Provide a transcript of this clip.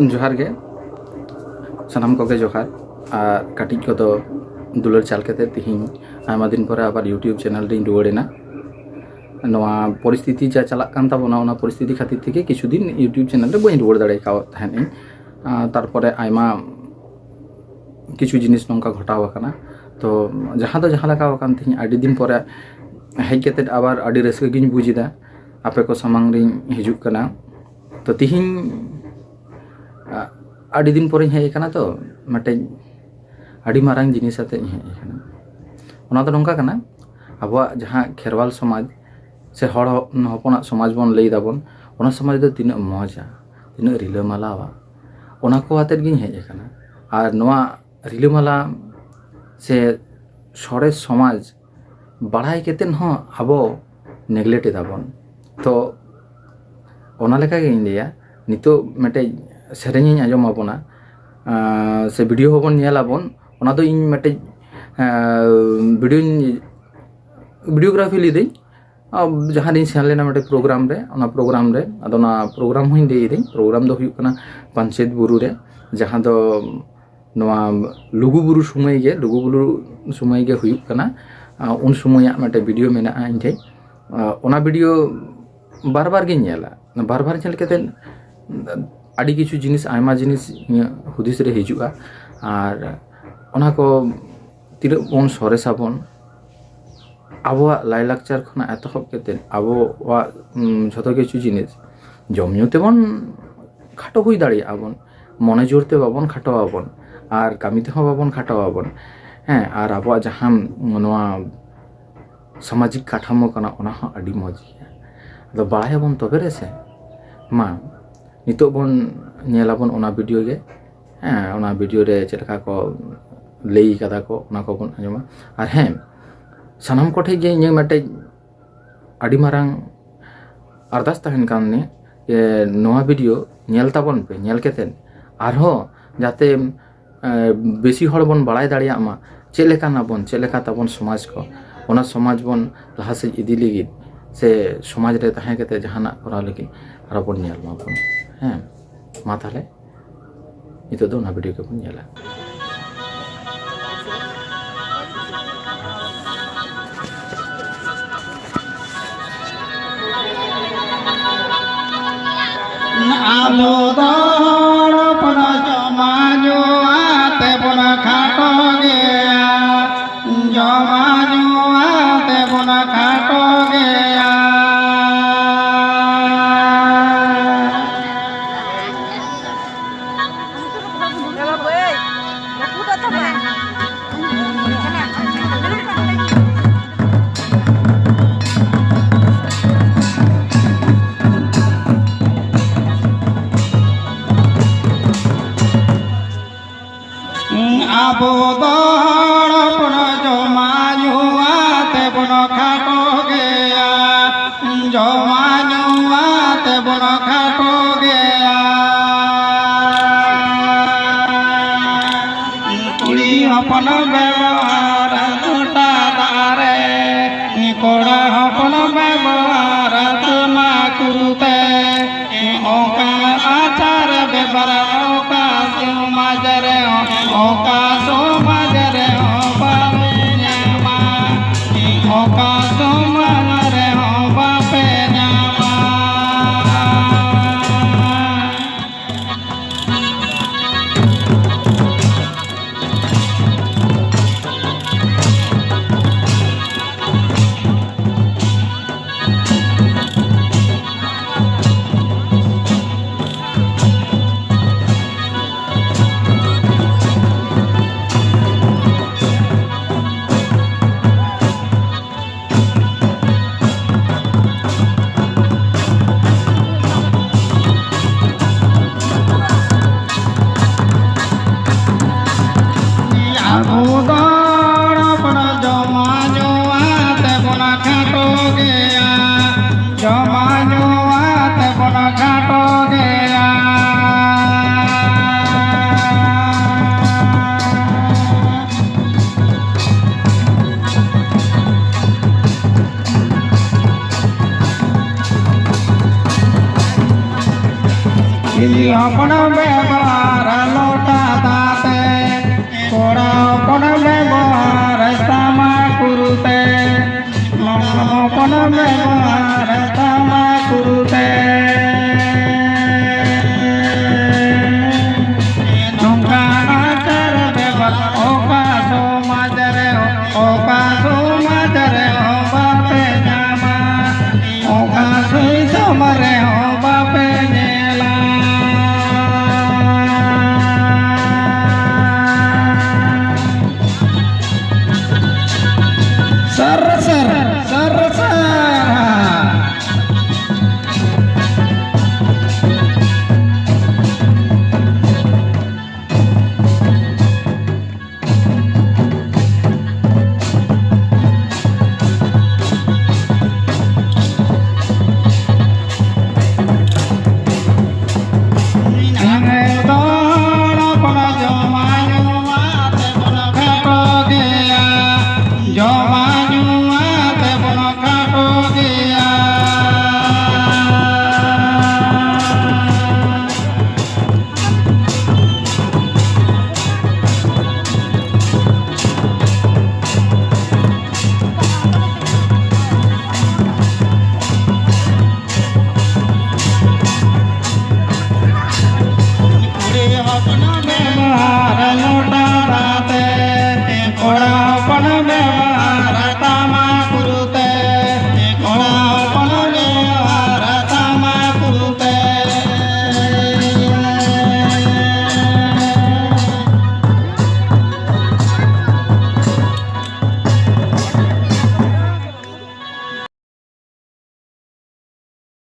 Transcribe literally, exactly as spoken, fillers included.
ᱡᱚᱦᱟᱨ ᱜᱮ, ᱥᱟᱱᱟᱢ ᱠᱚᱜᱮ ᱡᱚᱦᱟᱨ᱾ ᱟᱨ ᱠᱟᱹᱴᱤᱡ ᱠᱚᱫᱚ ᱫᱩᱞᱟᱹᱲ ᱪᱟᱞ ᱠᱟᱛᱮ ᱛᱤᱦᱤᱧ ᱟᱭᱢᱟ ᱫᱤᱱ ᱯᱚᱨᱮ ᱟᱵᱟᱨ YouTube ᱪᱮᱱᱮᱞ ᱨᱤᱧ ᱨᱩᱣᱟᱹᱲ ᱮᱱᱟ᱾ ᱱᱚᱣᱟ ᱯᱚᱨᱤᱥᱛᱷᱤᱛᱤ ᱡᱟ ᱪᱟᱞᱟᱜ ᱠᱟᱱ ᱛᱟᱵᱚᱱᱟ, ᱚᱱᱟ ᱯᱚᱨᱤᱥᱛᱷᱤᱛᱤ ᱠᱷᱟᱹᱛᱤᱨ ᱛᱮᱜᱮ ᱠᱤᱪᱷᱩ ᱫᱤᱱ YouTube ᱪᱮᱱᱮᱞ ᱨᱮ ᱵᱟᱹᱧ ᱨᱩᱣᱟᱹᱲ ᱫᱟᱲᱮ ᱠᱟᱣᱫ ᱛᱟᱦᱮᱸᱫ ᱤᱧ᱾ ᱟᱨ ᱛᱟᱨᱯᱚᱨᱮ ᱟᱭᱢᱟ ᱠᱤᱪᱷᱩ ᱡᱤᱱᱤᱥ ᱱᱚᱝᱠᱟ ᱜᱷᱚᱴᱟᱣ ᱟᱠᱟᱱᱟ᱾ ᱛᱚ ᱡᱟᱦᱟᱸ ᱫᱚ ᱡᱟᱦᱟᱸ ᱞᱮᱠᱟ ᱟᱠᱟᱱ, ᱛᱤᱦᱤᱧ ᱟᱹᱰᱤ ᱫᱤᱱ ᱯᱚᱨᱮ ᱦᱮᱡ ᱠᱟᱛᱮ ᱟᱵᱟᱨ ᱟᱹᱰᱤ ᱨᱟᱹᱥᱠᱟᱹ ᱜᱤᱧ ᱵᱩᱡᱽ ᱮᱫᱟ, ᱟᱯᱮ ᱠᱚ ᱥᱟᱢᱟᱝ ᱨᱤᱧ ᱦᱤᱡᱩᱜ ᱠᱟᱱᱟ᱾ ᱛᱚ ᱛᱤᱦᱤᱧ ᱟ, ᱟᱹᱰᱤ ᱫᱤᱱ ᱯᱚᱨᱮᱧ ᱦᱮᱡ ᱟᱠᱟᱱᱟ, ᱛᱚ ᱢᱤᱫᱴᱮᱡ ᱟᱹᱰᱤ ᱢᱟᱨᱟᱝ ᱡᱤᱱᱤᱥ ᱟᱛᱮ ᱤᱧ ᱦᱮᱡ ᱟᱠᱟᱱᱟ᱾ ᱚᱱᱟ ᱫᱚ ᱱᱚᱝᱠᱟ ᱠᱟᱱᱟ, ᱟᱵᱚᱣᱟᱜ ᱡᱟᱦᱟᱸ ᱠᱷᱮᱨᱣᱟᱞ ᱥᱚᱢᱟᱡᱽ ᱥᱮ ᱦᱚᱲ ᱦᱚ-, ᱦᱚᱯᱚᱱᱟᱜ ᱥᱚᱢᱟᱡᱽ ᱵᱚᱱ ᱞᱟᱹᱭ ᱫᱟᱵᱚᱱ, ᱚᱱᱟ ᱥᱚᱢᱟᱡᱽ ᱫᱚ ᱛᱤᱱᱟᱹᱜ ᱢᱚᱡᱟ, ᱛᱤᱱᱟᱹᱜ ᱨᱤᱞᱟᱹᱢᱟᱞᱟᱣᱟ, ᱚᱱᱟ ᱠᱚ ᱟᱛᱮᱫ ᱜᱤᱧ ᱦᱮᱡ ᱟᱠᱟᱱᱟ᱾ ᱟᱨ ᱱᱚᱣᱟ ᱨᱤᱞᱟᱹᱢᱟᱞᱟ ᱥᱮ ᱥᱚᱨᱮᱥ ᱥᱚᱢᱟᱡᱽ ᱵᱟᱲᱟᱭ ᱠᱟᱛᱮᱫ ᱦᱚᱸ ᱟᱵᱚ neglect ᱮᱫᱟᱵᱚᱱ᱾ ᱛᱚ ᱚᱱᱟ ᱞᱮᱠᱟ ᱜᱮ ᱤᱧ ᱞᱟᱹᱭᱟ, ᱱᱤᱛᱚᱜ ᱢᱤᱫᱴᱮᱡ ᱥᱮᱨᱮᱧ ᱤᱧ ᱟᱸᱡᱚᱢ ᱟᱵᱚᱱᱟ, ᱟᱸ, ᱥᱮ video ᱦᱚᱸᱵᱚᱱ ᱧᱮᱞ ᱟᱵᱚᱱ, ᱚᱱᱟ ᱫᱚ ᱤᱧ ᱢᱤᱫᱴᱮᱡ, ᱟᱸ, videoᱧ, videography ᱞᱤᱫᱟᱹᱧ, ᱟᱸ, ᱡᱟᱦᱟᱸ ᱨᱤᱧ ᱥᱮᱱ ᱞᱮᱱᱟ ᱢᱤᱫᱴᱮᱡ program ᱨᱮ, ᱚᱱᱟ program ᱨᱮ, ᱟᱫᱚ ᱚᱱᱟ program ᱦᱚᱸᱧ ᱞᱟᱹᱭ ᱮᱫᱟᱹᱧ, program ᱫᱚ ᱦᱩᱭᱩᱜ ᱠᱟᱱᱟ ᱯᱟᱧᱪᱮᱛ ᱵᱩᱨᱩ ᱨᱮ, ᱡᱟᱦᱟᱸ ᱫᱚ ᱱᱚᱣᱟ ᱞᱩᱜᱩ ᱵᱩᱨᱩ ᱥᱚᱢᱚᱭ ᱜᱮ, ᱞᱩᱜᱩ ᱵᱩᱨᱩ ᱥᱚᱢᱚᱭ ᱜᱮ ᱦᱩᱭᱩᱜ ᱠᱟᱱᱟ᱾ ᱟᱸ, ᱩᱱ ᱥᱚᱢᱚᱭᱟᱜ ᱢᱤᱫᱴᱮᱡ video ᱢᱮᱱᱟᱜᱼᱟ ᱤᱧ ᱴᱷᱮᱡ᱾ ᱟᱸ, ᱚᱱᱟ video ᱵᱟᱨ ᱵᱟᱨ ᱜᱤᱧ ᱧᱮᱞᱟ᱾ ᱵᱟᱨ ᱵᱟᱨ ᱧᱮᱞ ᱠᱟᱛᱮᱫ ᱟᱹᱰᱤ ᱠᱤᱪᱷᱩ ᱡᱤᱱᱤᱥ, ᱟᱭᱢᱟ ᱡᱤᱱᱤᱥ ᱤᱧᱟᱹᱜ ᱦᱩᱫᱤᱥ ᱨᱮ ᱦᱤᱡᱩᱜᱼᱟ᱾ ᱟᱨ ᱚᱱᱟ ᱠᱚ ᱛᱤᱱᱟᱹᱜ ᱵᱚᱱ ᱥᱚᱨᱮᱥᱟᱵᱚᱱ, ᱟᱵᱚᱣᱟᱜ ᱞᱟᱭᱼᱞᱟᱠᱪᱟᱨ ᱠᱷᱚᱱᱟᱜ ᱮᱛᱚᱦᱚᱵ ᱠᱟᱛᱮᱫ ᱟᱵᱚᱣᱟᱜ, ᱩᱢ, ᱡᱷᱚᱛᱚ ᱠᱤᱪᱷᱩ ᱡᱤᱱᱤᱥ, ᱡᱚᱢ ᱧᱩ ᱛᱮᱵᱚᱱ ᱠᱷᱟᱴᱚ ᱦᱩᱭ ᱫᱟᱲᱮᱭᱟᱜᱼᱟ ᱵᱚᱱ, ᱢᱚᱱᱮ ᱡᱳᱨ ᱛᱮ ᱵᱟᱵᱚᱱ ᱠᱷᱟᱴᱚ ᱟᱵᱚᱱ, ᱟᱨ ᱠᱟᱹᱢᱤ ᱛᱮᱦᱚᱸ ᱵᱟᱵᱚᱱ ᱠᱷᱟᱴᱚ ᱟᱵᱚᱱ᱾ ᱦᱮᱸ, ᱟᱨ ᱟᱵᱚᱣᱟᱜ ᱡᱟᱦᱟᱸ ᱱᱚᱣᱟ ᱥᱟᱢᱟᱡᱤᱠ ᱠᱟᱴᱷᱟᱢᱳ ᱠᱟᱱᱟ, ᱚᱱᱟ ᱦᱚᱸ ᱟᱹᱰᱤ ᱢᱚᱡᱽ ᱜᱮᱭᱟ᱾ ᱟᱫᱚ ᱵᱟᱲᱟᱭᱟᱵᱚᱱ ᱛᱚᱵᱮ ᱨᱮᱥᱮ᱾ ᱢᱟ, ᱱᱤᱛᱚᱜ ᱵᱚᱱ ᱧᱮᱞᱟᱵᱚᱱ ᱚᱱᱟ video ᱜᱮ᱾ ᱦᱮᱸ, ᱚᱱᱟ video ᱨᱮ ᱪᱮᱫ ᱞᱮᱠᱟ ᱠᱚ ᱞᱟᱹᱭ ᱠᱟᱫᱟ ᱠᱚ, ᱚᱱᱟ ᱠᱚᱵᱚᱱ ᱟᱸᱡᱚᱢᱟ᱾ ᱟᱨ ᱦᱮᱸ, ᱥᱟᱱᱟᱢ ᱠᱚᱴᱷᱮᱡ ᱜᱮ ᱤᱧᱟᱹᱜ ᱢᱤᱫᱴᱮᱡ ᱟᱹᱰᱤ ᱢᱟᱨᱟᱝ ᱟᱨᱫᱟᱥ ᱛᱟᱦᱮᱱ ᱠᱟᱱ ᱛᱤᱧᱟᱹ ᱡᱮ ᱱᱚᱣᱟ video ᱧᱮᱞ ᱛᱟᱵᱚᱱ ᱯᱮ, ᱧᱮᱞ ᱠᱟᱛᱮᱫ ᱟᱨᱦᱚᱸ ᱡᱟᱛᱮ, ᱮ, ᱵᱮᱥᱤ ᱦᱚᱲ ᱵᱚᱱ ᱵᱟᱲᱟᱭ ᱫᱟᱲᱮᱭᱟᱜ ᱢᱟ ᱪᱮᱫ ᱞᱮᱠᱟᱱᱟᱵᱚᱱ, ᱪᱮᱫ ᱞᱮᱠᱟ ᱛᱟᱵᱚᱱ ᱥᱚᱢᱟᱡᱽ ᱠᱚ, ᱚᱱᱟ ᱥᱚᱢᱟᱡᱽ ᱵᱚᱱ ᱞᱟᱦᱟ ᱥᱮᱫ ᱤᱫᱤ ᱞᱟᱹᱜᱤᱫ ᱥᱮ ᱥᱚᱢᱟᱡᱽ ᱨᱮ ᱛᱟᱦᱮᱸ ᱠᱟᱛᱮ ᱡᱟᱦᱟᱱᱟᱜ ᱠᱚᱨᱟᱣ ᱞᱟᱹᱜᱤᱫ ᱟᱨᱚ ᱵᱚᱱ ᱧᱮᱞ ᱢᱟᱵᱚᱱ᱾ ᱦᱮᱸ, ᱢᱟ ᱛᱟᱦᱞᱮ ᱱᱤᱛᱚᱜ ᱫᱚ ᱚᱱᱟ ᱵᱷᱤᱰᱤᱭᱳ ᱜᱮᱵᱚᱱ ᱧᱮᱞᱟ᱾ ᱟᱵᱚ ᱫᱚ ᱦᱚᱲ ᱦᱚᱯᱚᱱ ᱡᱚᱢᱟ ᱧᱩᱣᱟ ᱛᱮᱵᱚᱱ ᱠᱷᱟᱴᱚ ᱜᱮᱭᱟ, ᱡᱚᱢᱟ ᱧᱩᱣᱟ ᱛᱮᱵᱚᱱ ᱠᱷᱟᱴᱚ ᱜᱮᱭᱟ᱾ ᱟᱵᱚ ᱫᱚ ᱦᱚᱲ ᱦᱚᱯᱚᱱ ᱡᱚᱢᱟ ᱧᱩᱣᱟ ᱛᱮᱵᱚᱱ ᱠᱷᱟᱴᱚ ᱜᱮᱭᱟ, ᱡᱚᱢᱟ ᱧᱩᱣᱟ ᱛᱮᱵᱚᱱ ᱠᱷᱟᱴᱚ ᱜᱮᱭᱟ᱾ ᱠᱩᱲᱤ ᱦᱚᱯᱚᱱ ᱵᱮᱵᱚᱦᱟᱨ ᱞᱚᱴᱟ ᱫᱟᱜ ᱨᱮ, ᱠᱚᱲᱟ ᱦᱚᱯᱚᱱ ᱵᱮᱵᱚᱦᱟᱨ ᱛᱟᱢᱟᱠᱩᱨ ᱛᱮ᱾ ᱚᱠᱟ ᱟᱪᱟᱨ ᱵᱮᱵᱷᱟᱨ ᱚᱠᱟ ᱥᱚᱢᱟᱡᱽ ᱨᱮᱦᱚᱸ, ᱚᱠᱟ ᱥᱚᱢᱟᱡᱽ ᱨᱮᱦᱚᱸ ᱵᱟᱯᱮ ᱧᱟᱢᱟ, ᱚᱠᱟ ᱥᱚᱢᱟᱡᱽ ᱨᱮᱦᱚᱸ ᱵᱟᱯᱮ ᱧᱟᱢᱟ᱾ ᱟᱵᱚ ᱫᱚ ᱦᱚᱲ ᱦᱚᱯᱚᱱ ᱡᱚᱢᱟ ᱧᱩᱣᱟ ᱛᱮᱵᱚᱱ ᱠᱷᱟᱴᱚ ᱜᱮᱭᱟ, ᱡᱚᱢᱟ ᱧᱩᱣᱟ ᱛᱮᱵᱚᱱ ᱠᱷᱟᱴᱚ ᱜᱮᱭᱟ᱾ ᱤᱧ ᱦᱚᱯᱚᱱ ᱵᱮᱵᱚᱦᱟᱨ ᱞᱚᱴᱟ ᱫᱟᱜ ᱛᱮ, ᱠᱚᱲᱟ ᱦᱚᱯᱚᱱ ᱵᱮᱵᱚᱦᱟᱨ ᱛᱟᱢᱟ ᱠᱩᱨᱩ ᱛᱮ, ᱠᱚᱲᱟ ᱦᱚᱯᱚᱱ ᱵᱮᱵᱚᱦᱟᱨ